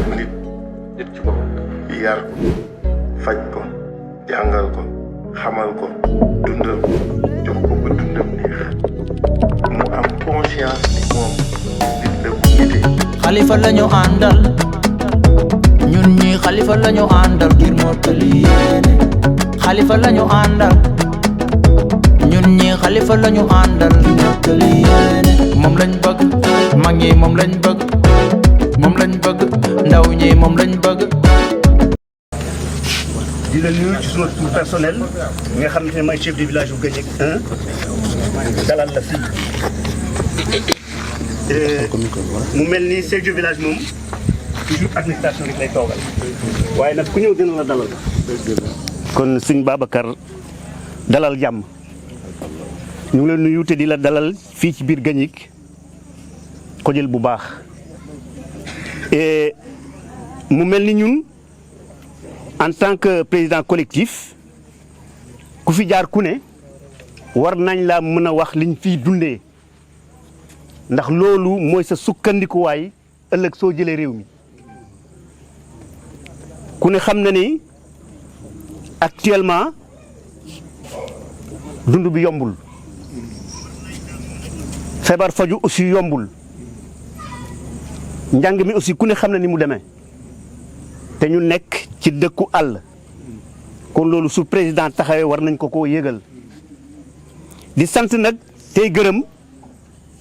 nit ci boppam yar ko faj ko jàngal ko xamal ko dundal jox ko ba dundam neex mu am conscience ni moom nit la bu nite. Xalifa lañu àndal ñun ñi Xalifa lañu àndal ngir mottali yéene. Xalifa lañu àndal ñun ñi Xalifa lañu àndal ngir mottali yéene. moom lañ bëgg mag ñi moom lañ bëgg ndaw ñi moom lañ bëgg. di la nuyu ci suma tur personnel nga xamante ne may chef de village bu Gagnick 1 dalal la fii mu mel ni chef de village moom toujours administration rek lay toogal waaye nag ku ñëw dina la dalal. kon sëñ Babacar dalal jàmm ñu ngi la nuyu te di la dalal fii ci biir Gagnick ko jël bu baax et mu mel ni ñun en tant que président collectif ku fi jaar ku ne war nañ la mën a wax liñ fiy dundee ndax loolu mooy sa sukkandikuwaay ëllëg soo jëlee réew mi ku ne xam na ni actuellement dund bi yombul feebar faju aussi yombul njàng mi aussi ku ne xam na ni mu demee te ñu nekk ci dëkku àll kon loolu su président taxawee war nañ ko koo yëgal di sant nag tey gërëm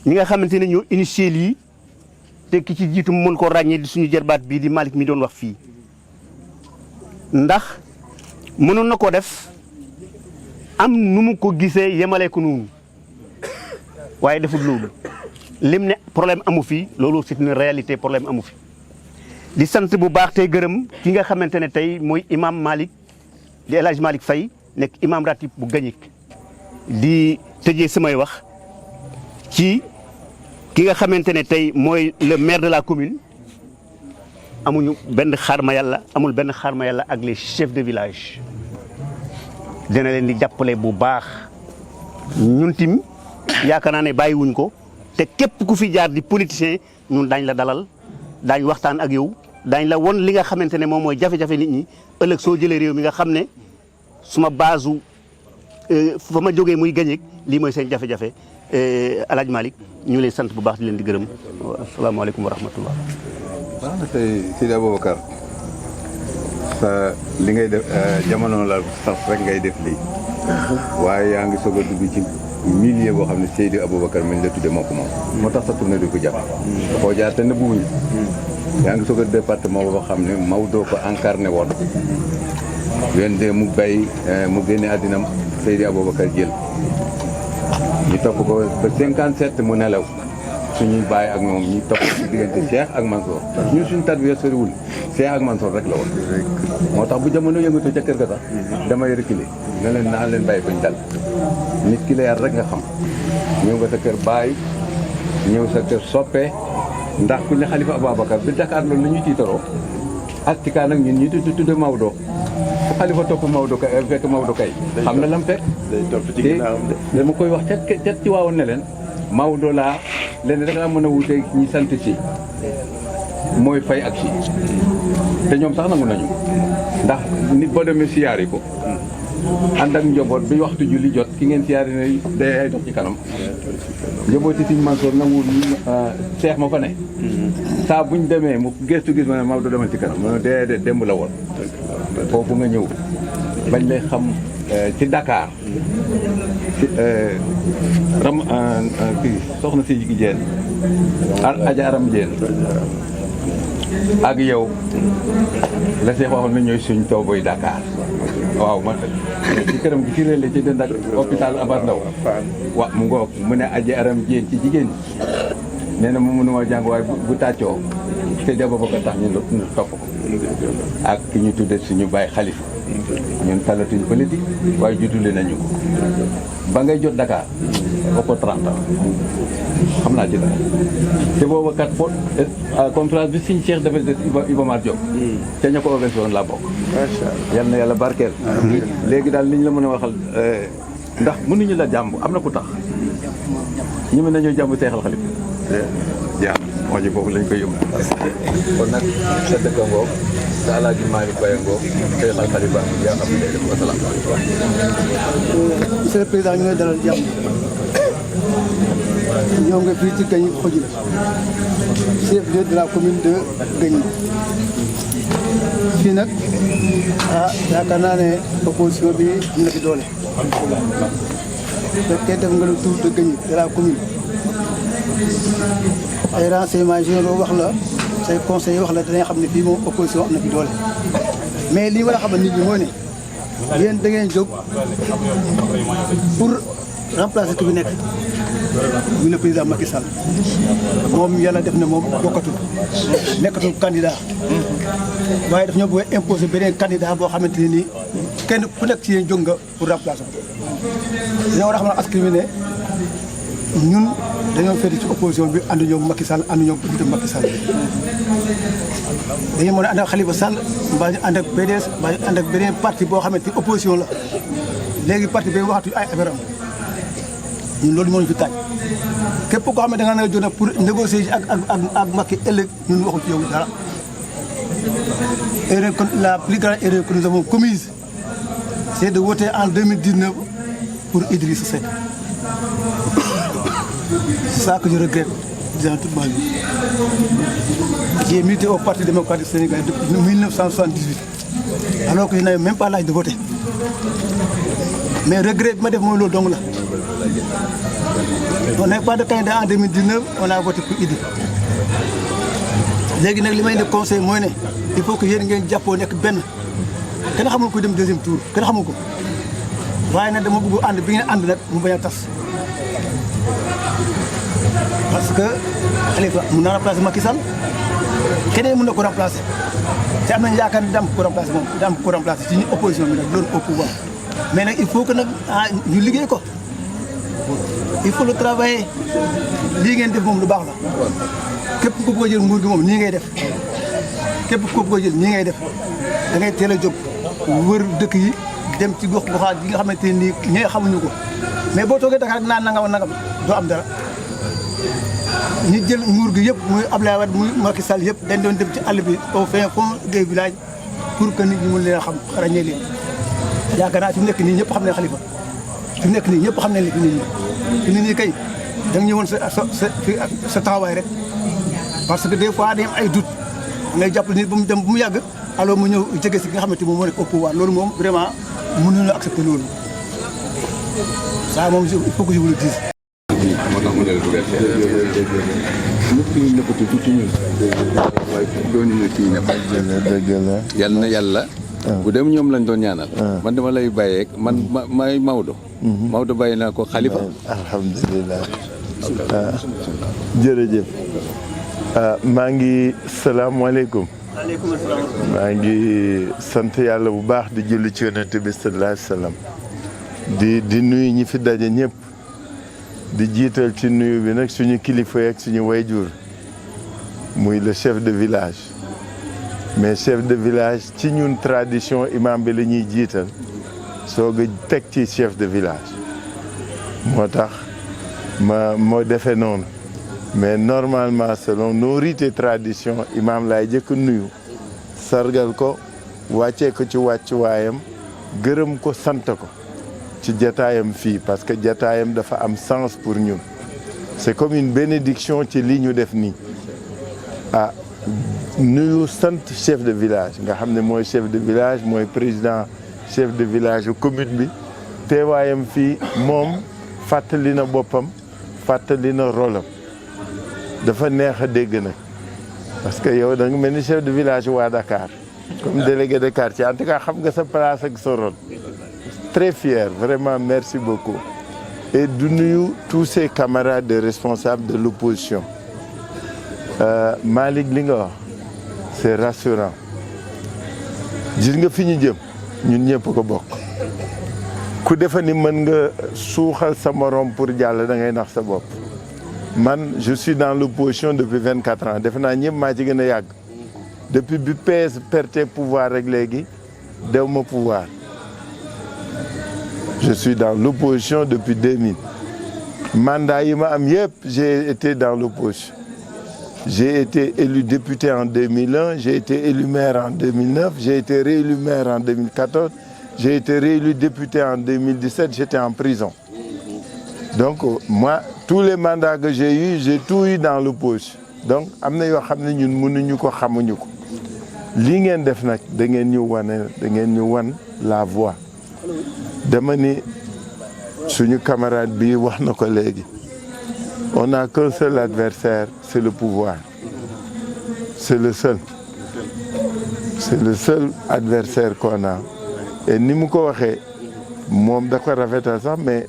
ñi nga xamante ne ñoo initié lii te ki ci jiitu mën ko ràññee di suñu jërbaat bii di Malick mi doon wax fii ndax mënoon na ko def am nu mu ko gisee yemale ko noonu waaye deful loolu lim ne problème amu fi loolu c'est une réalité problème amu fi. di sant bu baax tey gërëm ki nga xamante ne tey mooy imam Malick di El Hadj Malick Faye nekk imam ratib bu Gagnick di tëjee samay wax ci ki nga xamante ne tey mooy le maire de la commune amuñu benn xaarma yàlla amul benn xaarma yàlla ak les chefs de village dina leen di jàppale bu baax ñun tim yaakaar naa ne bàyyiwuñ ko te képp ku fi jaar di politicien ñun daañ la dalal daañ waxtaan ak yow daañ la won li nga xamante ne moom mooy jafe-jafe nit ñi ëllëg soo jëlee réew mi nga xam ne suma baasu fa ma jógee muy Gagnick lii mooy seen jafe-jafe El Hadj Malick ñu lay sant bu baax di leen di gërëm asalaamaaleykum wa rahmatullah. waaw tey Seydi Aboubacar sa li ngay def jamono la sax rek ngay def lii waaye yaa ngi soog a dugg ci milieu boo xam ne Seydi Aboubacar mañ la tudde moo ko moo tax sa tournée di ko jàpp koo jaar te nëbbuwuñu yaa ngi soog a département boo xam ne Maodo ko incarné woon wende mu bay mu génne àddina Seydi Aboubacar jël ñu topp ko ba 57 mu nelaw suñuy bàyyi ak ñoom ñu topp ci diggante Cheikh ak Mansour ñun suñu tarbiya soriwul Cheikh ak Mansour rek la woon moo tax bu jamono yëngatu ca kër ga sax damay reculer ne leen naa leen bàyyi bañ dal nit ki la yar rek nga xam ñëw nga sa kër baay ñëw sa kër soppe ndax ku ne Xalifa Ababacar bi Dakar loolu la ñuy tiitaroo ak ci kaa nag ñun ñu tudde Maodo fu Xalifa topp Maodo kay fekk Maodo kay xam na lam fekk te dama koy wax ca ci waawoon ne leen Maodo laa leen rek laa mën a wuute ñi sant si mooy fay ak si te ñoom sax nangu nañu ndax nit boo demee siyaari ko ànd ak njaboot bi waxtu julli jot ki ngeen siyaari ne day ay dox ci kanam njaboot ci Sëñ Mansour nanguwul seex ma fa ne saa buñ demee mu gëstu gis ma ne Maodo demal ci kanam ma ne dee démb la woon foofu nga ñëw bañ lay xam ci Dakar kii soxna si jigi jeen aja aram jeen ak yow la seex waxoon na ñooy suñ tooboy Dakar waaw man ci këram gi ci réel ci dënd ak hôpital Abass Ndao wa mu ngoog mu ne aja aram jeen ci jigéen nee na mu mënuma jàng waaye bu tàccoo te deba ba ko tax ñu topp ko ak ki ñu tudde suñu bàyyi Xalifa ñun talatuñ politique waaye juddule nañu ko ba ngay jot Dakar ëpp 30 ans xam naa ci dara te booba kat fo conférence bi Sëñ Cheikh dafa des Iba Mar Diop ca ña ko organisé woon laa bokk yal na yàlla barkeel léegi daal li ñu la mën a waxal ndax mënuñu la jàmb am na ku tax ñu mën nañoo jàmb Seexal Xalifa wax ji foofu lañ koy yóbbu. kon nag sa dëkk ngoog sa Alaaji Malick Baye ngoog tey xal xalifa yaa xam ne day def wasalaam. Monsieur le Président ñu ngi dalal jàmm ñoo nga fii ci Gagny Khoudia chef-lieu de la commune de Gagny fii nag yaakaar naa ne opposition bi am na fi doole fekkee def nga le tour de Gagny de la commune ay renseignements généraux wax la say conseillers wax la danañ xam ne fii moom opposition am na fi doole mais lii war a xamal nit ñi mooy ne yéen da ngeen jóg pour remplacer ki bi nekk muy le président Macky Sall moom yàlla def na moom bokkatul nekkatul candidat waaye daf ñoo bëgg a imposer beneen candidat boo xamante ne nii kenn ku nekk ci yéen jóg nga pour remplacer ko dañoo war a xam ne askan wi ne ñun dañoo féete ci opposition bi ànd ñoom Macky Sall ànd ñoom président Macky Sall dañu mën a ànd ak Khalifa Sall mbaa ñu ànd ak PDS mbaa ñu ànd ak beneen parti boo xamante ni opposition la léegi parti bi waxatu ay affaire am ñun loolu moo ñu fi taaj képp koo xam ne da nga na jóg nag pour négocier ak Macky ëllëg ñun waxu ci yow dara. Erreur la plus grande erreur que nous avons commise c'est de voter en 2019 pour Idrissa Seck. C'est ça que je regrette dans toute ma vie. J'ai milité au Parti démocratique sénégalais depuis 1978, alors que je n'avais même pas l'âge de voter. Mais regret ma def mooy loolu dong la. On n'a pas de candidat en 2019, on a voté pour Idi. léegi nag li may ne conseil mooy ne il faut que yéen ngeen jàppoo nekk benn kenn xamul ko dem deuxième tour kenn xamul ko waaye nag dama bëgg ànd bi ngeen ànd nag mu bañ a tas. Parce que Khalifa mun na remplacer Macky Sall keneen mun na ko remplacer te am nañu yaakaar ne daam ko remplacer moom daam ko remplacer ci ñu opposition bi nag loolu au pouvoir mais nag il faut que nag ñu liggéey ko il faut le travailler lii ngeen def moom lu baax la képp ku bëgg a jël nguur gi moom nii ngay def képp ku bëgg a jël nii ngay def da ngay teel a jóg wër dëkk yi dem ci gox goxaat yi nga xamante ni ñee xamuñu ko mais boo toogee Dakar naan nangam nangam doo am dara. ñi jël nguur gi yëpp muy Abdoulaye Wade muy Macky Sall yëpp dañ doon dem ci àll bi au fin fond des villages pour que nit ñi mun leen a xam ràññee leen yaakaar naa fi mu nekk nii ñëpp xam ne Khalifa fi mu nekk nii ñëpp xam ne li fi nit ñi fi nit ñi kay da nga ñëwoon sa taxawaay rek parce que des fois day am ay doute ngay jàpp nit ba mu dem ba mu yàgg alors mu ñëw jege si nga xamante moom moo nekk au pouvoir loolu moom vraiment mënuñu accepter loolu ça moom il faut que je vous le dise. moo tax mu ne la dugal ñëpp ñu nëbbatu tuuti ñun waaye doon ñu ci ñëpp dëgg la yal na yàlla bu dem ñoom lañ doon ñaanal man dama lay bàyyeeg man may Maodo Maodo bàyyi naa ko Khalifa alhamdulilah jërëjëf maa ngi salaamaaleykum maa ngi sant yàlla bu baax di julli ci yonent bi sallallahu alayhi wa sallam di nuyu ñi fi daje ñëpp di jiital ci nuyu bi nag suñu kilifa ak suñu wayjur muy le chef de village mais chef de village ci ñun tradition imam bi la ñuy jiital soog a teg ci chef de village moo tax moo defee noonu mais normalement selon nos rites et traditions imam laay jëkk nuyu sargal ko wàccee ko ci wàccuwaayam gërëm ko sant ko ci jataayam fii parce que jataayam dafa am sens pour ñun c'est comme une bénédiction ci li ñu def nii nuyu sant chef de village nga xam ne mooy chef de village mooy président chef de village commune bi teewaayam fii moom fàttali na boppam fàttali na rôlam dafa neex a dégg nag parce que yow da nga mel ni chef de village waa Dakar comme délégué de quartier en tout cas xam nga sa place ak sa rôle très fier vraiment merci beaucoup et du nuyu tous ces camarades de responsables de l'opposition Malick li nga wax c'est rassurant gis nga fi ñu jëm ñun ñëpp ko bokk ku defa ni mën nga suuxal sa morom pour jàll da ngay nax sa bopp man je suis dans l'opposition depuis 24 ans defe naa ñëpp maa ci gën a yàgg depuis bi PS perte pouvoir rek léegi dew ma pouvoir je suis dans l'opposition depuis 2000 mandat yi ma am yëpp j'ai été dans l'opposition J'ai été élu député en 2001, j'ai été élu maire en 2009, j'ai été réélu maire en 2014, j'ai été réélu député en 2017, j'étais en prison. Donc moi, tous les mandats que j'ai tout eu dans le poche. Donc am na yoo xam ne ñun mënuñu ko xamuñu ko lii ngeen def nag da ngeen ñu wan la voie. Dama ni suñu camarade bi wax na ko léegi. On n'a qu'un seul adversaire, c'est le pouvoir. C'est le seul. C'est le seul adversaire qu'on a. Et ni mu ko waxee moom da ko rafetal sax mais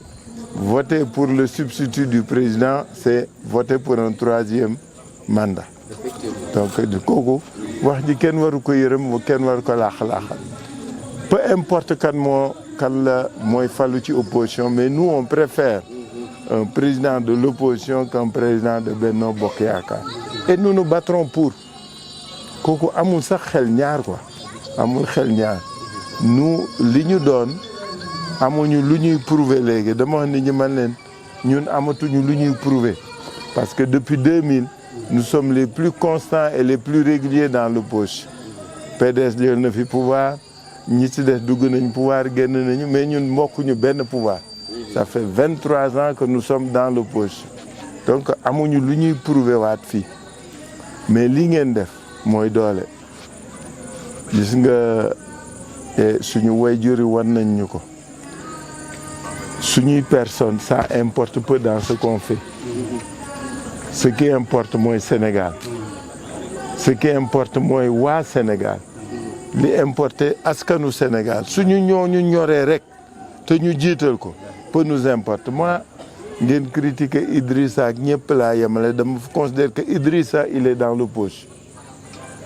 voter pour le substitut du président, c'est voter pour un 3e mandat. Donc du kooku wax ji kenn waru ko yërëm kenn waru ko laax-laaxal. Peu importe kan la mooy falu ci opposition, mais nous on préfère un président de l'opposition qu'un président de Benno Bokk Yaakaar. Et nous nous battrons pour. Kooku amul sax xel ñaar quoi. Amul xel ñaar. Nous li ñu doon amuñu lu ñuy prouver léegi dama wax nit ñi man leen ñun amatuñu lu ñuy prouver parce que depuis 2000 nous sommes les plus constants et les plus réguliers dans l'opposition. PDS jël na fi pouvoir ñi ci des dugg nañ pouvoir génn nañu mais ñun mokkuñu benn pouvoir. Ça fait 23 ans que nous sommes dans l'opposition. Donc amuñu lu ñuy prouver waat fii mais li ngeen def mooy doole gis nga suñu waajur yi wan nañ ñu ko. Suñuy personne, ça importe peu dans ce qu'on fait. Ce qui importe mooy Sénégal. Ce qui importe mooy waa Sénégal. Li importe askanu Sénégal. Suñu ñooñu ñoree rek te ñu jiital ko peu nous importe. Moi ngeen critiquer Idrissa ak ñëpp laa yemale dama considère que Idrissa il est dans le poche.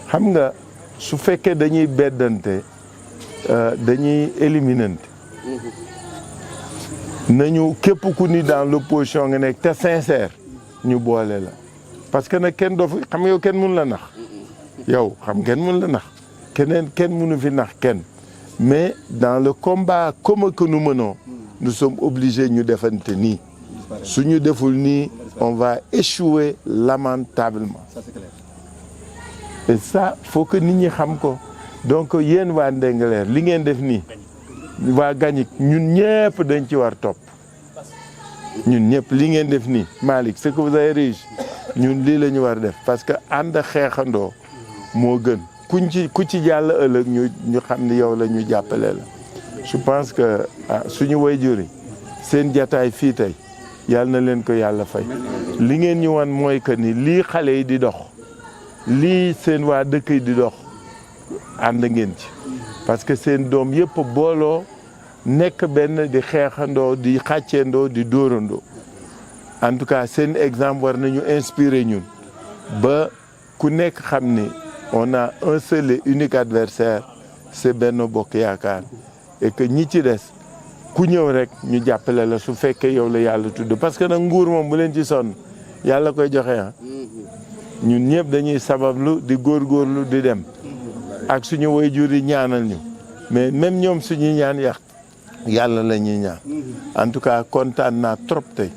Xam nga su fekkee dañuy beddante dañuy éliminante. Nañu képp ku ni dans l'opposition nga nekk te sincère ñu boole la parce que nag kenn doo fi xam yow kenn mënu la nax yow xam kenn mënu la nax keneen kenn mënu fi nax kenn mais dans le combat commun que nous menons nous sommes obligés ñu defante nii suñu deful nii on va échouer lamentablement et ça faut que nit ñi xam ko donc yéen waa Ndingler li ngeen def nii waa Gagnic ñun ñëpp dañ ci war topp ñun ñëpp li ngeen def nii Malick ce que vous avez réussi ñun lii la ñu war def parce que ànd xeexandoo moo gën ku ci jàll ëllëg ñu xam ni yow la ñu jàppale la. Je pense que suñu waajur yi seen jataay fii tey yàlla na leen ko yàlla fay li ngeen ñu wan mooy que ni lii xale yi di dox lii seen waa dëkk yi di dox ànd ngeen ci. Parce que seen doom yëpp booloo nekk benn di xeexandoo di xàcceendoo di dóorandoo en tout cas seen exemple war nañu inspirer ñun ba ku nekk xam ni on a un seul et unique adversaire c'est Benno Bokk Yaakaar et que ñi ci des ku ñëw rek ñu jàppale la su fekkee yow la yàlla tudd parce que nag nguur moom bu leen ci sonn yàlla koy joxe ñun ñëpp dañuy sabablu di góorgóorlu di dem. Ak suñu waajur yi ñaanal ñu mais même ñoom suñuy ñaan yàlla la ñuy ñaan en tout cas kontaan naa trop tey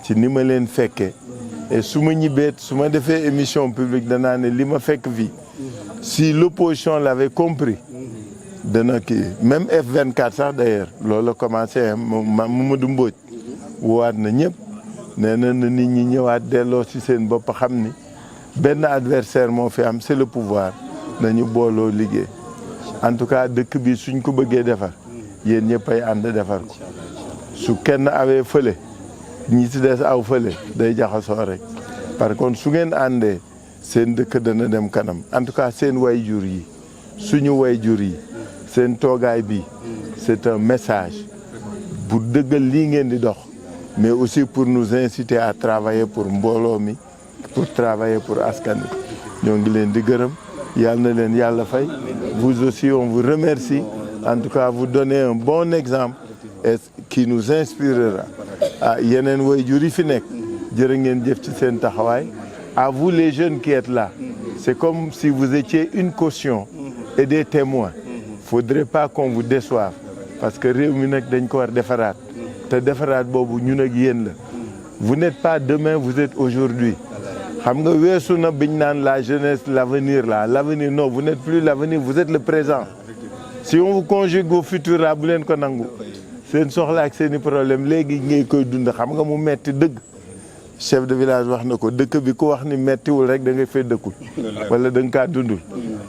ci ni ma leen fekkee et su ma ñibbee su ma defee émission publique danaa ne li ma fekk fii si l'opposition l'avait compris dana kii même F24 sax d'ailleurs loolu la commencé Mamadou Mbodj woowaat na ñëpp nee na nit ñi ñëwaat delloo ci seen bopp xam ni benn adversaire moo fi am c'est le pouvoir nañu booloo liggéey en tout cas dëkk bi suñ ko bëggee defar yéen ñëppay ànd defar ko su kenn awee fële ñi ci des aw fële day jaxasoo rek par contre su ngeen àndee seen dëkk dana dem kanam en tout cas seen waajur yi suñu waajur yi seen toogaay bi c'est un message pour dëggal lii ngeen di dox mais aussi pour nous inciter à travailler pour mbooloo mi pour travailler pour askan wi ñoo ngi leen di gërëm yàlla na leen yàlla fay vous aussi on vous remercie en tout cas vous donnez un bon exemple et qui nous inspirera yeneen waajur yi fi nekk jërë ngeen jëf ci seen taxawaay à vous les jeunes qui êtes là c'est comme si vous étiez une caution et des témoins faudrait pas qu'on vous déçoive parce que réew mi nag dañ ko war defaraat te defaraat boobu ñun ak yéen la vous n'êtes pas demain vous êtes aujourd'hui xam nga weesu na biñ naan la jeunesse l'avenir là l'avenir non vous n'êtes plus l'avenir vous êtes le présent si on vous conjugue au futur là bu leen ko nangu seen soxla ak seen i problème léegi ngay koy dund xam nga mu metti dëgg chef de village wax na ko dëkk bi ku wax ni mettiwul rek da ngay fay dëkkul wala da nga kaa dundul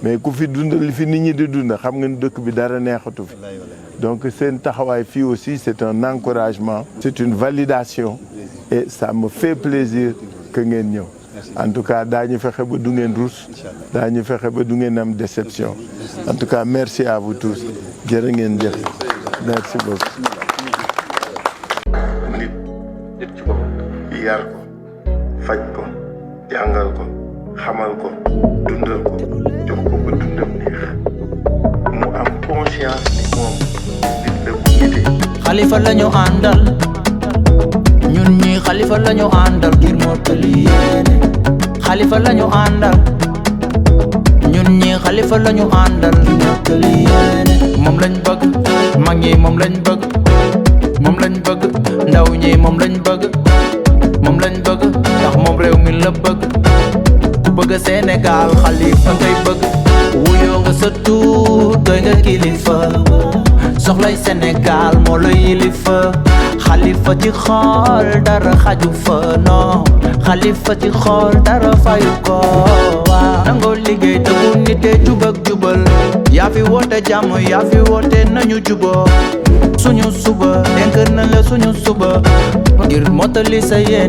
mais ku fi dund li fi nit ñi di dund xam nga ni dëkk bi dara neexatu fi donc seen taxawaay fii aussi c'est un encouragement c'est une validation et ça me fait plaisir que ngeen ñëw en tout cas daañu fexe ba du ngeen rus daañu fexe ba du ngeen am déception en tout cas merci à vous tous jërë ngeen jëf merci beaucoup nit ci boppam yar ko faj ko jàngal ko xamal ko dundal ko jox ko ba dundam neex mu am conscience ni moom nit la bu nite Xalifa lañu àndal ñun ñi Xalifa lañu àndal ngir mottali yéene Xalifa lañu àndal ñun ñi Xalifa lañu àndal ngir mottali yéene moom lañ bëgg mag ñi moom lañ bëgg moom lañ bëgg ndaw ñi moom lañ bëgg moom lañ bëgg ndax moom réew mi la bëgg ku bëgg Sénégal Xalifa ngay bëgg wuyoo nga sa tuut doy nga kilifa soxlay Sénégal moo la yilifa Xalifa ci xool dara xaju fa non Xalifa ci xool dara fayu ko waaw nangoo liggéey te bu nitee jub ak jubal yaa fi woote jàmm yaa fi woote nañu juboo suñu suba dénk na la suñu suba ngir mottali sa yéen